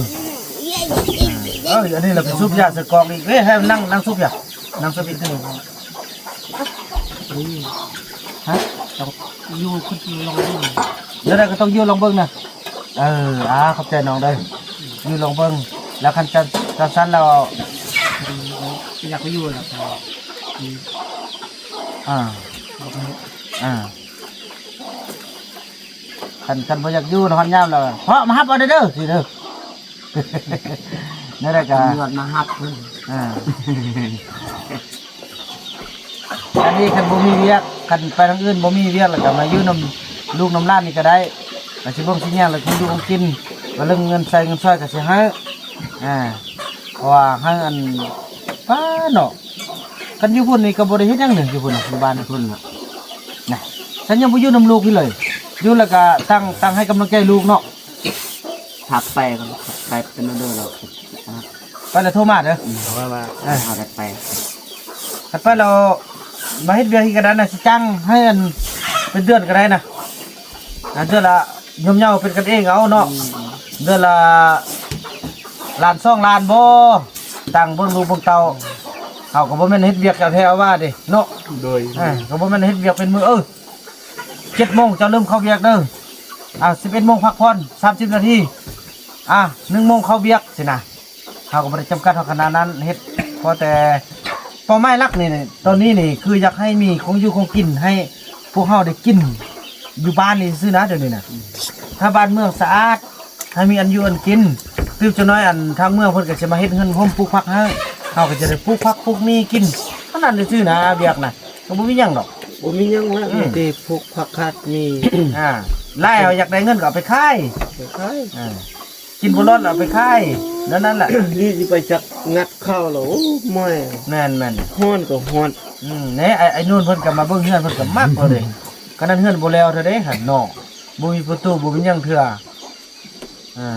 เอ้ย อันนี้เราไปซุบยาใส่กล่องอีก เอ้ย ให้มันนั่ง นั่งซุบยา นั่งซุบอีกเด้อ ฮะ ต้องอยู่คนเดียวลองเบิ่ง เดี๋ยวใดก็ต้องอยู่ลองเบิ่งนะ เออ อ่า ขอบใจน้องเด้อ อยู่ลองเบิ่ง แล้วคันจะ จะสั้นแล้ว อยากไปอยู่แล้ว อ่า อ่า คัน คันบ่อยากอยู่นอนยามแล้ว เพราะมาฮับเอาเด้อ สิเด้อ นั่นแหละก็ ตำรวจมาฮับเพิ่น อ่า อันนี้คันบ่มีเวียก คันไปทางอื่นบ่มีเวียก แล้วก็มาอยู่นำลูกนำหลานนี่ก็ได้ ก็สิเบิ่งสิแยง แล้วก็อยู่ของกิน ก็เรื่องเงินใช้เงินซอยก็สิให้ อ่า เพราะว่าให้อัน ป้าเนาะ คันอยู่พุ่นนี่ก็บ่ได้เฮ็ดหยังเลย อยู่พุ่นน่ะ อยู่บ้าน พุ่นน่ะ นะ ฉันยังบ่อยู่นำลูกพี่เลย อยู่แล้วก็ตั้ง ตั้งให้กำลังใจลูกเนาะ ถัดไปก็ถัดไปเป็นเด้อแล้ว ไปแล้วโทรมาเด้อ อืม เพราะว่า เออ เอาถัดไป ถัดไปเรามาเฮ็ดเวียกที่กระดานน่ะ สิจ้างให้อันเป็นเดือนก็ได้นะ อ่ะ เดือนละย่อมเยาเป็นกันเองเอาเนาะ อืม เดือนละล้านสองล้านบ่ ตั้งเบิ่งลูกเบิ่งเต้า เฮาก็บ่แม่นเฮ็ดเวียกแถวๆว่าเด้เนาะ โดย อ่า ก็บ่แม่นเฮ็ดเวียกเป็นมื้อ เออ เจ็ดโมงเจ้าเริ่มเข้าเวียกเด้อ อ่า สิบเอ็ดโมงพักผ่อน สามสิบนาที อ่า หนึ่งโมงเข้าเวียกสินะ เฮาก็บ่ได้จำกัดเฮาขนาดนั้น เฮ็ดพอแต่เป้าหมายหลักนี่ ตอนนี้นี่คืออยากให้มีของอยู่ของกินให้พวกเฮาได้กินอยู่บ้านนี่ซื่อนะ เดี๋ยวนี้นะ ถ้าบ้านเมืองสะอาด ให้มีอันอยู่อันกิน ตื่นจักหน่อยอันทางเมืองเพิ่นก็สิมาเฮ็ดเฮือนโฮมปลูกผักให้ เฮาก็จะได้ปลูกผักปลูกหมีกิน เท่านั้นซื่อนะ เวียกนะ ก็บ่มีหยังดอก บ่มีหยังแล้ว อืม มีแต่ปลูกผักคาดหมี อ่า ไล่เอา อยากได้เงินก็เอาไปขาย ไปขาย อ่า กินบ่รอดเอาไปขาย นั่น นั่นแหละ นี่สิไปจักงัดข้าวแล้ว โอ้ เมื่อย แม่นๆ ฮ้อนก็ฮ้อน อืม นี่ไอ้ ไอ้นุ่นเพิ่นก็มาเบิ่งเฮือน เพิ่นก็มักเอาเด้ ขนาดเฮือนบ่แล้วเทื่อเด้หั่นเนาะ บ่มีประตู บ่มีหยังเทื่อ อ่า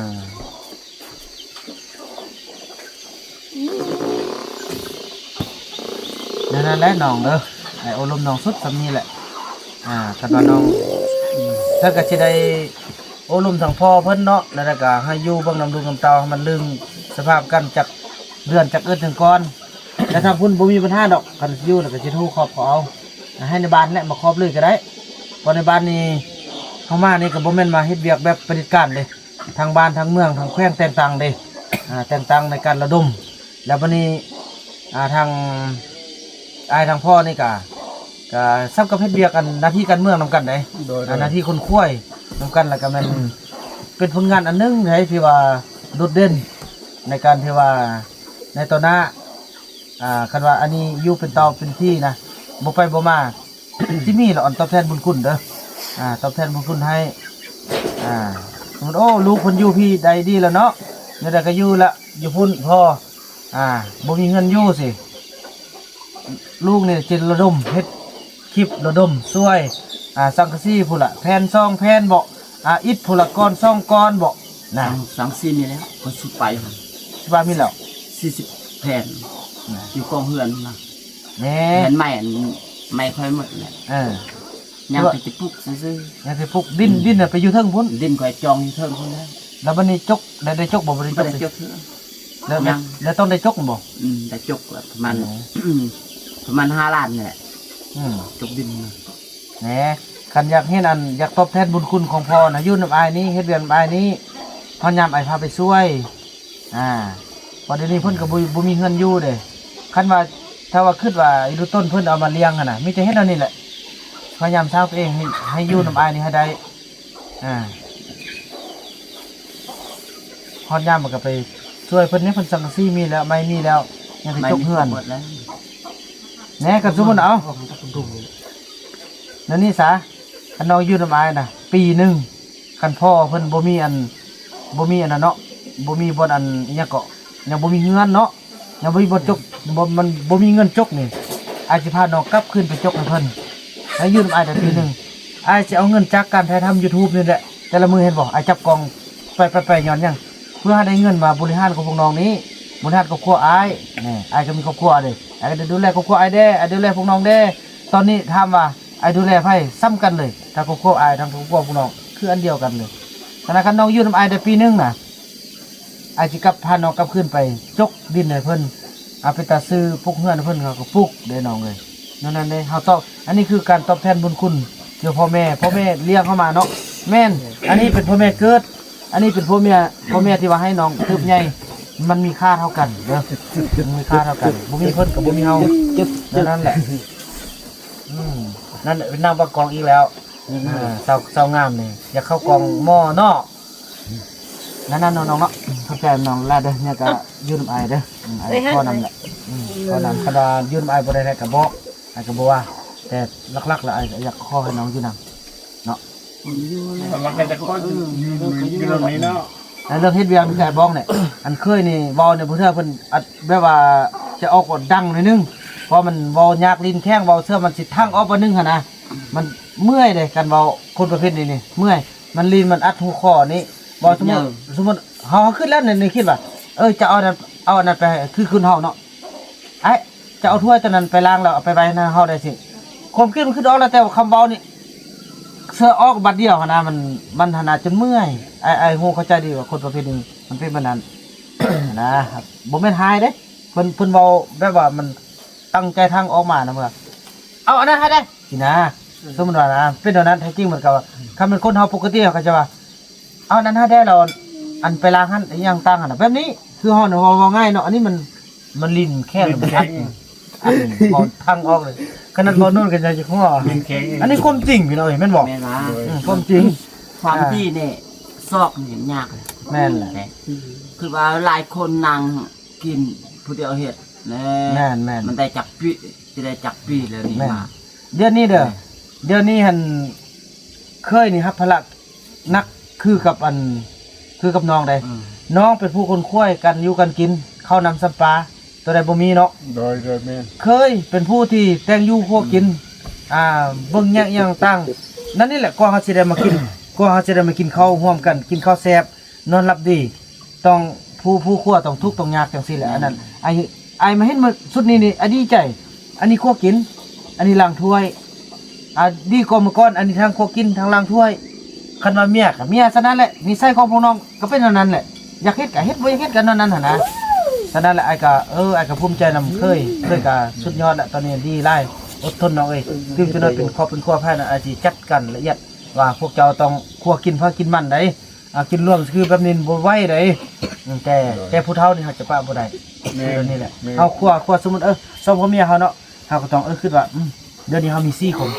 นั่น นั่นแหละน้องเด้อ ไอ้โอลมน้องสุดส่ำนี้แหละ อ่า คันว่าน้อง อืม เพิ่นก็สิได้โอลมทางพ่อเพิ่นเนาะ แล้วก็ให้อยู่เบิ่งนำลูกนำเต้า ให้มันลืมสภาพกันจักเดือนจักอึดหนึ่งก่อน แต่ทางพุ้นบ่มีปัญหาดอก คันอยู่แล้วก็สิโทรขอบเขาเอา ให้ในบ้านแหละมาขอบเลยก็ได้ เพราะในบ้านนี่ เฮามานี่ก็บ่แม่นมาเฮ็ดเวียกแบบประดิษฐ์การเด้ ทางบ้านทางเมืองทางแขวงแต่งตั้งเด้ อ่า แต่งตั้งในการระดม แล้วบัดนี้ อ่า ทางอ้ายทางพ่อนี่ก็ ก็ซ้ำกับเฮ็ดเวียกอันหน้าที่การเมืองนำกันเด้ โดย อ่า หน้าที่คนควยนำกัน แล้วก็แม่นเป็นผลงานอันหนึ่งเด้ที่ว่าโดดเด่นในการที่ว่าในต่อหน้า อ่า คันว่าอันนี้อยู่เป็นเตาเป็นที่นะ บ่ไปบ่มา สิมีละอ่อนตอบแทนบุญคุณเด้อ อ่า ตอบแทนบุญคุณให้ อ่า สมมุติ โอ้ ลูกเพิ่นอยู่พี้ได้ดีแล้วเนาะ แนวใดก็อยู่ละ อยู่พุ้นพอ อ่า บ่มีเฮือนอยู่สิ ลูกนี่จะระดมเฮ็ดคลิประดมซ่วย อ่า สังกะสีพุ้นละ แผ่นสองแผ่นบ่ อ่า อิฐพุ้นละก้อนสองก้อนบ่ นะ สัง สังกะสีมีแล้ว ก็สิไปหั่น สิว่ามีแล้ว สี่สิบแผ่น นะ อยู่กองเฮือนนะ แหน่ แผ่นไม้อัน ไม้ค่อยหมดแหละ เออ ยังแต่จะปลูกซื่อๆ ยังแต่ปลูก ดิน อืม ดินน่ะไปอยู่เทิงพุ้น ดินค่อยจองอยู่เทิงพุ้นแล้ว แล้วบัดนี้จก ได้ ได้จกบ่ บ่ได้จก บ่ได้จกเทื่อ แล้ว ยัง แล้วต้องได้จกบ่ อืม ได้จกแล้วประมาณ อ๋อ อืม ประมาณห้าล้านนี่แหละ อืม จกดินนะ แหม คันอยากเฮ็ดอัน อยากตอบแทนบุญคุณของพ่อนะ อยู่นำอ้ายนี้ เฮ็ดเวียกนำอ้ายนี้ เฮายามอ้ายพาไปซ่วย อ่า เพราะเดี๋ยวนี้เพิ่นก็บ่ บ่มีเฮือนอยู่เด้ คันว่า ถ้าว่าคิดว่าอีลูกต้นเพิ่นเอามาเลี้ยงหั่นน่ะ มีแต่เฮ็ดแนวนี้แหละ พยายามสร้างตัวเองให้ ให้อยู่นำอ้ายนี่ให้ได้ อ่า ฮอดยามมันก็ไปช่วยเพิ่นนี่ เพิ่นสังกะสีมีแล้ว ไม้มีแล้ว ยังแต่จกเฮือน หมดแล้ว แหน่ ก็สมมุติเอา แนวนี้ซะ คันน้องอยู่นำอ้ายน่ะ ปีหนึ่ง คันพ่อเพิ่นบ่มีอัน บ่มีอันนั้นเนาะ บ่มีบ่อนอันอิหยังเกาะ ยังบ่มีเฮือนเนาะ ยังบ่มีบ่อนจก บ่ มันบ่มีเงินจกนี่ อ้ายสิพาน้องกลับคืนไปจกให้เพิ่น ให้อยู่นำอ้ายได้ปีหนึ่ง อ้ายสิเอาเงินจากการถ่ายทำยูทูบนี่แหละ แต่ละมื้อเห็นบ่ อ้ายจับกล้องไป ไป ไป ย้อนหยัง เพื่อให้ได้เงินมาบริหารของพวกน้องนี้ บริหารครอบครัวอ้าย นี่ อ้ายก็มีครอบครัวเด้ อ้ายก็ได้ดูแลครอบครัวอ้ายแด้ อ้ายดูแลพวกน้องแด้ ตอนนี้ถามว่า อ้ายดูแลไผ ส่ำกันเลย ทั้งครอบครัวอ้าย ทั้งครอบครัวพวกน้อง คืออันเดียวกันเลย ฉะนั้นคันน้องอยู่นำอ้ายได้ปีหนึ่งน่ะ อ้ายสิกลับ พาน้องกลับคืนไปจกดินให้เพิ่น เอาไปตาซื้อปลูกเฮือนให้เพิ่น เขาก็ปลูกเด้น้องเอ้ย นั่นนั่นเด้ เฮาตอบ อันนี้คือการตอบแทนบุญคุณที่พ่อแม่ พ่อแม่เลี้ยงเฮามาเนาะ แม่น อันนี้เป็นพ่อแม่เกิด อันนี้เป็นพ่อแม่ พ่อแม่ที่ว่าให้น้องเติบใหญ่ มันมีค่าเท่ากันเด้อ มันมีค่าเท่ากัน บ่มีเพิ่นก็บ่มีเฮา นั่นนั่นแหละ อืม นั่นแหละ เป็นน้ำบักกองอีกแล้ว อืม อ่า สาว สาวงามนี่ อยากเข้ากองหม้อเนาะ นั่นๆ น้องๆ เนาะ เข้าใจน้องละเด้อ เนี่ยก็อยู่นำอ้ายเด้อ อืม อ้าย เอ้ย ขอนำแหละ อืม ขอนำ คันว่าอยู่นำอ้ายบ่ได้ก็บอก อ้ายก็บ่ว่า แต่หลักๆ แล้วอ้ายอยากขอให้น้องอยู่นำเนาะ หลักๆ แต่ก็อยู่ อยู่ อยู่นำนี้เนาะ แล้วเรื่องเฮ็ดเวียกมีแต่บ้องเนี่ย อันเคยนี่เว้าเนี่ย ผู้เทื่อเพิ่นอัดแบบว่าจะออกก็ดังหน่อยนึง เพราะมันเว้ายาก ลิ้นแข็ง เว้าเทื่อมันสิทั้งออกบ่นึงหั่นนะ มันเมื่อยเด้ การเว้าคนประเภทนี้นี่ เมื่อย มันลิ้นมันอัดหัวข้อนี้ เว้าสมมุติ เออ สมมุติเฮา เฮาคิดแล้วนี่ นี่คิดว่า เออ จะเอาอันนั้น เอาอันนั้นไป คือคุณเฮาเนาะ ไอ้ จะเอาถ้วยตัวนั้นไปล้างแล้วเอาไปไว้หน้าเฮาได้สิ ความคิดมันคิดออกแล้ว แต่ว่าคำเว้านี่ เสื้อออกบัดเดียวหั่นนะ มัน มันหั่นนะจนเมื่อย ไอ้ ไอ้ฮู้เข้าใจดีว่าคนประเภทนี้มันเป็นแบบนั้น นะ บ่แม่นหายเด้ เพิ่น เพิ่นเว้าแบบว่ามันตั้งใจทั้งออกมานะ เมื่อ เอาอันนั้นให้ได้สินะ สมมุติว่านะ เป็นแบบนั้น แท้จริงมันก็ว่า คันเป็นคนเฮาปกติเขาก็จะว่า เอาอันนั้นให้ได้ เราอันไปล้างหั่น อีหยังต่างหั่นน่ะ แบบนี้ คือเฮาเนี่ยเว้า เว้าง่ายเนาะ อันนี้มัน มันลิ้นแข็ง ลิ้นแข็ง มันอัด อัด เว้าทั้งออกเลย ขนาดเว้าโน่นก็ยังจะหัว ลิ้นแข็ง อันนี้ความจริงพี่น้องเอ้ย แม่นบ่ แม่นว่า อืม ความจริง ความ อ่า ดีเนี่ย ซอกนี่ยากเลย แม่นแหละ แต่ คือว่าหลายคนนั่งกินผู้เดียวเฮ็ดแน่ แม่นๆ มันได้จักปี สิได้จักปีแล้วนี่ แม่น มา เดี๋ยวนี้เด้อ แม่น เดี๋ยวนี้หั่น เคยนี่รับภาระหนักคือกับอัน คือกับน้องใด อืม น้องเป็นผู้ขนขวายการอยู่การกิน ข้าวน้ำซ้ำปลา ตัวใดบ่มีเนาะ โดย โดยแม่น เคยเป็นผู้ที่แต่งอยู่ครัวกิน อืม อ่า เบิ่งแยงอิหยังต่าง นั่นนี่แหละ กว่าเฮาสิได้มากิน กว่าเฮาสิได้มากินข้าวร่วมกัน กินข้าวแซ่บ นอนหลับดี ต้องผู้ ผู้ครัวต้องทุกข์ต้องยากจังซี่แหละ อันนั้น ไอ้ ไอ้มาเห็นมื้อสุดนี้นี่ ไอ้ดีใจ อันนี้ครัวกิน อันนี้ล้างถ้วย อ่า ดีกว่าเมื่อก่อน อันนี้ทั้งครัวกินทั้งล้างถ้วย คันว่าเมียก็เมียซะนั้นแหละ นิสัยของพวกน้องก็เป็นแนวนั้นแหละ อยากเฮ็ดก็เฮ็ด บ่อยากเฮ็ดก็แนวนั้นหั่นนะ ฉะนั้นแหละ ไอ้ก็ เออ ไอ้ก็ภูมิใจนำ เคย เคยก็สุดยอดละ ตอนนี้ดีหลาย อดทนน้องเอ้ย ถึงจะน้อยเป็นครอบเป็นครัวภายใน ไอ้สิจัดการละเอียดว่าพวกเจ้าต้องครัวกินไผกินมันใด อ่า กินร่วมคือแบบนี้บ่ไหวเด้ อืม แต่ โดย แต่ผู้เฒ่านี่เฮาจะปะบ่ได้ แม่น คือแบบนี้แหละ แม่น เฮาครัว ครัวสมมุติ เออ สองผัวเมียเฮาเนาะ เฮาก็ต้อง เออ คิดว่า อืม เดี๋ยวนี้เฮามีสี่คน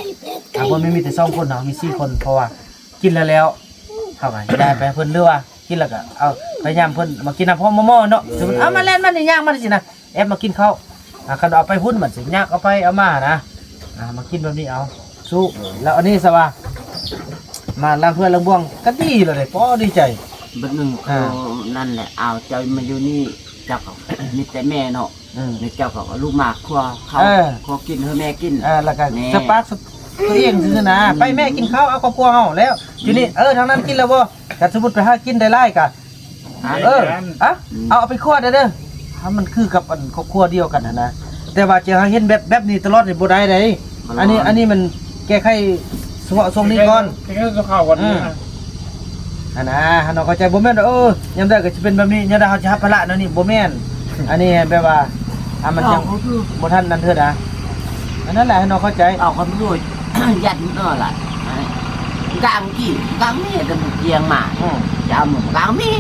อ่า บ่แม่นมีแต่สองคนเนาะ มีสี่คน เพราะว่ากินแล้วแล้ว เฮาก็ย้ายไปให้เพิ่น หรือว่ากินแล้วก็เอา พยายามเพิ่นมากินนำ พอหม้อๆ เนาะ สมมุติ เอามาแล่นมานี่ ย่างมานี่สินะ แอบมากินข้าว อ่า คันเอาไปพุ้นมันสิยากเอาไปเอามานะ อ่า มากินแบบนี้เอา สู้ แล้วอันนี้ซะว่า มาล้างถ้วยล้างบ่วงก็ดีแล้วเด้ พอดีใจ เบิดหนึ่ง อ่า เขานั่นแหละ เอาเจ้ามาอยู่นี่ เจ้าก็มีแต่แม่เนาะ อืม นี่เจ้าก็เอาลูกมาครัวเขา เออ ครัวกินให้แม่กิน เออ แล้วก็ แม่ สปาร์คตัวเองซื่อๆนะ ไปแม่กินข้าว เอาครอบครัวเฮาแล้ว อยู่นี่ เออ ทางนั้นกินแล้วบ่ ถ้าสมมุติไปหากินได้หลายก็ ฮะ เออ อ่ะ อืม เอา เอาไปครัวเด้อเด้อ ถ้ามันคือกับอันครอบครัวเดียวกันหั่นนะ แต่ว่าจะให้เห็นแบบ แบบนี้ตลอดนี่บ่ได้เด้ บ่ได้ อันนี้ อันนี้มันแก้ไขเฉพาะช่วงนี้ก่อน แก้ไขเฉพาะก่อน อืม นะ อันน่ะ เฮาเข้าใจ บ่แม่นว่า เออ ยามใดก็สิเป็นแบบนี้ ยามใดเฮาสิรับภาระแนวนี้ บ่แม่น อันนี้แบบว่า อ่ะ มันยัง เอา บ่ทันนั่นเทื่อนะ อันนั้นแหละ ให้น้องเข้าใจ เอาความรู้ ยัดมันก็ล่ะ กลางกี่ กลางมีแต่มันเกียงมา อืม จะเอาหมู่กลางมี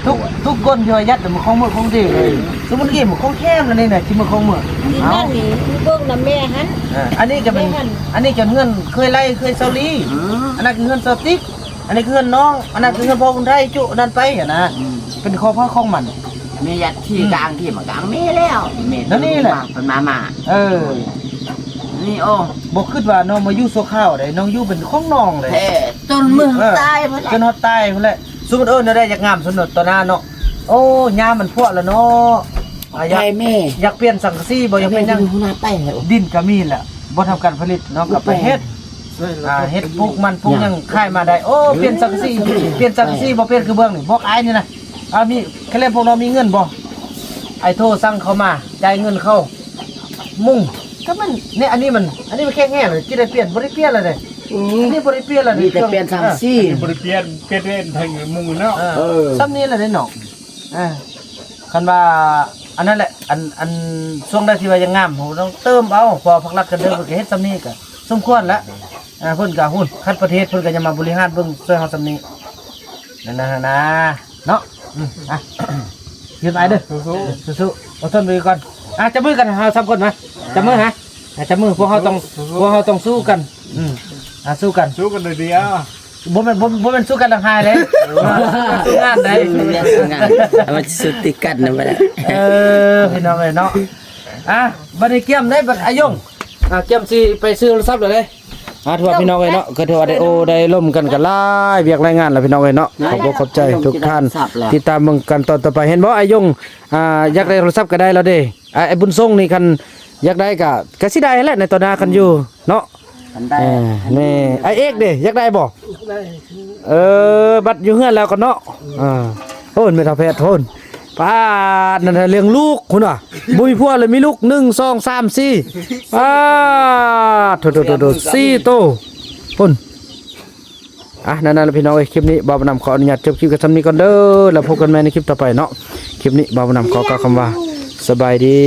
ทุกทุกคนที่ว่ายัดมันของมือของดีเลย สมมุติกี้มันของแคมอันนี้น่ะที่มันของมือ อีนั่นนี่ เบิ่งนำแม่หั่น อ่าอันนี้ก็เป็น แม่หั่น อันนี้ก็เฮือนเคยไล่เคยเซาลี อืม อันนั้นคือเฮือนเซาติ๊ก อันนี้คือเฮือนน้อง อันนั้นคือเฮือนพ่อบุญไทยจุอันนั้นไปหั่นนะ อืม เป็นของพ่อของมัน แม่ยัดที่กลางที่มากลางแม่แล้วแม่ นั่นนี่แหละ เป็นมามา เออ นี่โอ้ บ่คิดว่าน้องมาอยู่ชั่วคราวใดน้องอยู่เป็นของน้องเลย แท้จนมือตายหมด จนฮอดตายพุ่นแหละสมมุติเออแนวใดอยากงามสมมุติต่อหน้าเนาะ โอ้ยามมันพวกแล้วเนาะอ่ะอยาก ไปแม่ อยากเปลี่ยนสังกะสีบ่อยากเปลี่ยนหยัง หัวหน้าไปแล้ว ดินก็มีแหละบ่ทำการผลิตเนาะก็ไปเฮ็ดอ่าเฮ็ดปลูกมันปลูกหยังขายมาได้ โอ้เปลี่ยนสังกะสีเปลี่ยนสังกะสีบ่เปลี่ยนคือเบื้องนี่บอกอ้ายนี่นะอ่ามีแค่เล่นพวกน้องมีเงินบ่ไอ้โทรสั่งเขามาจ่ายเงินเขามุ่งก็มันเนี่ยอันนี้มันอันนี้มันแค่แห้งเลยที่ได้เปลี่ยนบ่ได้เปลี่ยนเลยเด้ อืม อันนี้บ่ได้เปลี่ยนเลย มีแต่เปลี่ยนสังกะสี บริเปลี่ยนเปลี่ยนเล่นทางมุงเนาะ เออ เออ ซ้ำนี้แหละเด้น้องอ่าคันว่าอันนั้นแหละอันอันช่วงใดที่ว่ายังงามผมต้องเติมเอาพอพักรักกันเด้อเพิ่นก็เฮ็ดซ้ำนี้ก็สมควรละอ่าเพิ่นก็หุ้นคัดประเทศเพิ่นก็จะมาบริหารเบิ่งช่วยเฮาซ้ำนี้นั่นนะนะเนาะอืมอ่ะยืนไปเด้อ สู้ สู้ๆอดทนไปก่อนอ่ะจับมือกันเฮาสามคนมาจับมือฮะอ่ะจับมือพวกเฮาต้องพวกเฮาต้องสู้กันอืมอ่ะสู้กัน ๆสู้กันเลยเดียว บ่แม่นบ่บ่แม่นสู้กันทางหายเลยสู้งานได้ สู้งานสู้งานเอามาสุดติกันนะบ่ได้ เออพี่น้องเอ้ยเนาะอ่ะบัดนี้เกียมได้บัดอายงอ่ะเกียมสิไปซื้อโทรศัพท์เลยเด้อ่ะถือว่าพี่น้องเอ้ยเนาะก็ถือว่าได้โอ้ได้ลมกันกันหลายเวียกหลายงานแล้วพี่น้องเอ้ยเนาะขอบคุณขอบใจทุกท่านติดตามเบิ่งกันตอนต่อไปเห็นบ่อายงอ่าอยากได้โทรศัพท์ก็ได้แล้วเด้อ่ะไอ้บุญส่งนี่คันอยากได้ก็ก็สิได้แหละในตอนหน้าคันอยู่เนาะ กันได้ เออนี่ไอเอกเด้อยากได้บ่เออบัดอยู่เฮือนแล้วก็เนาะอ่าโอ้ยไม่เท่าแพทย์โทนป้าดนั่นน่ะเลี้ยงลูกคุณว่ะบุยพวกเลยมีลูกหนึ่งสองสามสี่ป้าดโถโถโถโถสี่โตพุ่นอ่ะนั่นนั่นแหละพี่น้องเอ้ยคลิปนี้บ่าวนำขออนุญาตจบคลิปกันซ้ำนี้ก่อนเด้อแล้วพบกันใหม่ในคลิปต่อไปเนาะคลิปนี้บ่าวนำขอกล่าวคำว่าสบายดี